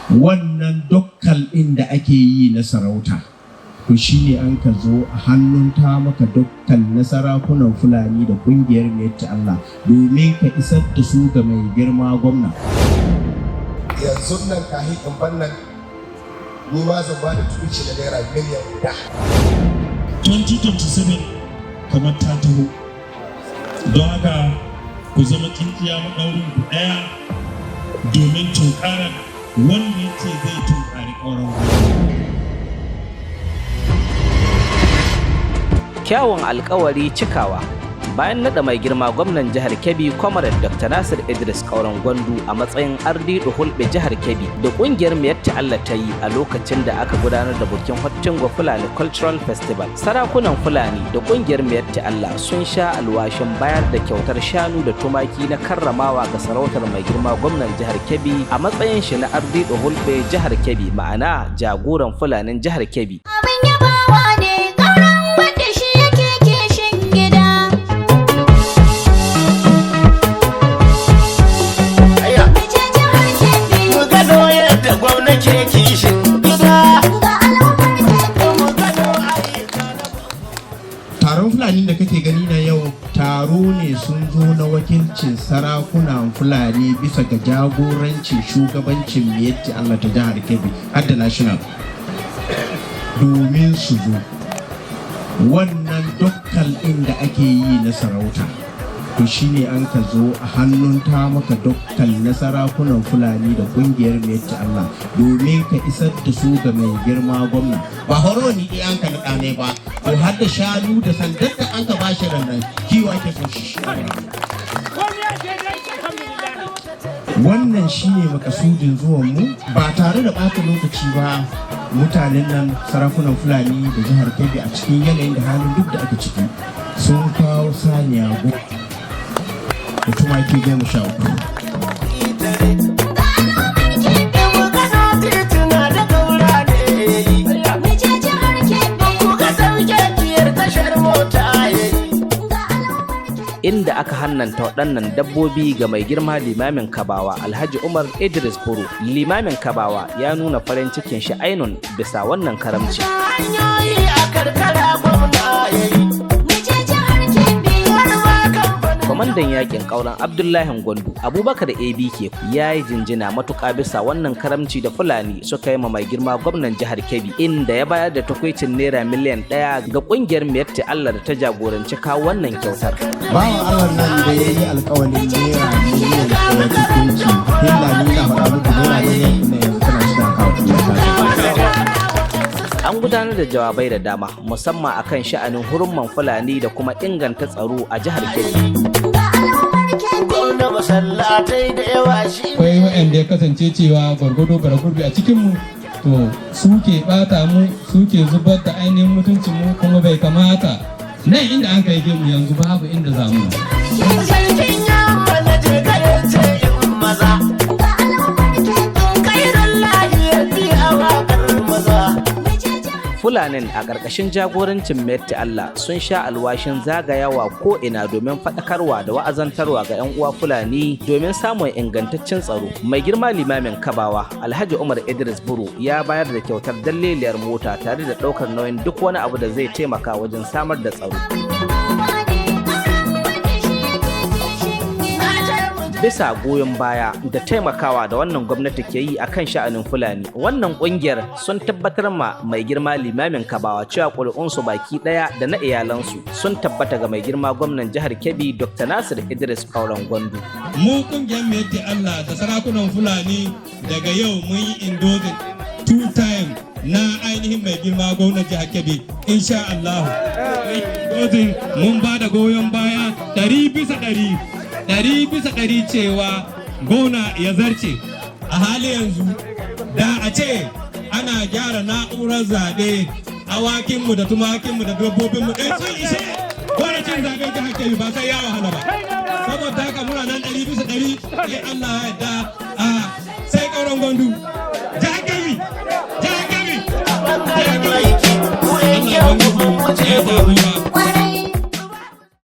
Wannan dokkal ɗin da ake yi na sarauta, to shine an ka zo a hannunta maka dokkal na sarakunan Fulani da kungiyar Miyetti Allah domin ka isar da su ga mai girma gwamna. Yanzu nan kahin in ban nan, ni ma zan ba da tukuici da naira miliyan 1. 2027 kamar ta taho, don haka ku zama tsintsiya maɗaurin ku ɗaya domin tunkarar wanda ya ce zai tunkari ƙauran gwamnati. Kyawun alkawari cikawa. Bayan nada mai girma gwamnan jihar Kebbi, Comrade Dr. Nasir Idris Kauran Gwandu, a matsayin Ardido Hulɓe jihar Kebbi da kungiyar Miyatta Allah ta yi a lokacin da aka gudanar da bukin Hottingo Fulani Cultural Festival, sarakunan Fulani da kungiyar Miyatta Allah sun sha alwashin bayar da kyautar shanu da tumaki na karramawa ga sarautar mai girma gwamnan jihar Kebbi a matsayin shi na Ardido Hulɓe jihar Kebbi, ma'ana jagoran Fulanin jihar Kebbi. Abin yabawa ne ƙauran wanda shi yake kishin gida. Muje jihar Kebbi. Mu gano yadda gwamnati ke kishin gida. Ga al'ummar Kebbi. Mu gano ayyuka na Taron Fulani da kake gani na yau, taro ne sun zo na wakilcin sarakunan Fulani bisa ga jagorancin shugabancin Miyetti Allah ta jihar Kebbi har da national, domin su zo wannan dokkal ɗin da ake yi na sarauta, to shine an ka zo a hannunta maka dokkal na sarakunan Fulani da kungiyar Miyetti Allah domin ka isar da su ga mai girma gwamna. Ba horo ni ɗaya an ka naɗa ne ba, to har da shanu da sandar da an ka bashi rannan kiwo ake so shi. Wannan shine makasudin zuwan mu. Ba tare da ɓata lokaci ba, mutanen nan, sarakunan Fulani da jihar Kebbi, a cikin yanayin da halin duk da ake ciki, sun kawo saniya 10 da tumaki 13. Itare. Ga al'ummar Kebbi. Mu gano tituna da kaura da yayi. Muje jihar Kebbi. Mu ga sauƙaƙiyar tashar mota yayi. Ga al'ummar Kebbi. Inda aka hannanta waɗannan dabbobi ga mai girma limamin Kabawa, Alhaji Umar Idris Buru. Limamin Kabawa ya nuna farin cikin shi ainun bisa wannan karamci. Hanyoyi a karkara gwamna yayi. Muje jihar Kebbi. Har ma kamfanin Kwamandan yakin Kauran Abdullahi Gwandu, Abubakar ABK, ya yi jinjina matuƙa bisa wannan karamci da Fulani suka yi ma mai girma gwamnan jihar Kebbi, inda ya bayar da tukwicin naira miliyan 1 ga kungiyar Miyatti Allah da ta jagoranci kawo wannan kyautar. Bawan Allah nan da ya yi alkawalin naira miliyan 1 tukunci, hilla ni na faɗa muku, naira miliyan 1 yanzu tana cikin akawun ɗin. An gudanar da jawabai da dama, musamman akan sha'anin hurumman Fulani da kuma inganta tsaro a jihar Kebbi. Ga al'ummar Kebbi. Gwamna masallatai da yawa shi. Akwai waɗanda ya kasance cewa gwargwado bara gurbi a cikinmu, to su ke ɓata mu, su ke zubar da ainihin mutuncin mu, kuma bai kamata nan inda an kai mu yanzu babu inda za mu. Sarkin yamma na je kayan ce in maza. Ga al'ummar Kebbi. Kairan lahiyar biya waƙar maza. Muje jihar Fulanin a ƙarƙashin jagorancin Miyatti Allah sun sha alwashin zagayawa ko ina domin faɗakarwa da wa'azantarwa ga 'yan uwa Fulani domin samun ingantaccen tsaro. Mai girma limamin Kabawa, Alhaji Umar Idris Buru, ya bayar da kyautar dalleliyar mota tare da ɗaukar nauyin duk wani abu da zai taimaka wajen samar da tsaro. Abin yabawa ne ƙauran wanda shi yake kishin gida. Bisa goyon baya da taimakawa da wannan gwamnati ke yi akan sha'anin Fulani, wannan kungiyar sun tabbatar ma mai girma limamin Kabawa cewa ƙuri'unsu baki ɗaya da na iyalansu sun tabbata ga mai girma gwamnan jihar Kebbi, Dr. Nasir Idris Kauran Gwandu. Mu kungiyar Miyatti Allah da sarakunan Fulani, daga yau mun yi endorsing two time na ainihin mai girma gwamnan jihar Kebbi, insha Allah. Endorsing, mun ba da goyon baya 100 bisa 100, 100 bisa 100 cewa gwamna ya zarce. A hali yanzu da a ce ana gyara na'urar zaɓe, awakinmu da tumakinmu da dabbobinmu ɗaya sun ishe wani cin zaɓen jihar Kebbi, ba sai ya wahala ba. Saboda haka muna nan 100 bisa 100, sai Allah ya yarda a sai Kauran Gwandu, jihar Kebbi, jihar Kebbi, jihar Kebbi. Aiki, mu yan kyau mu wuce gobe.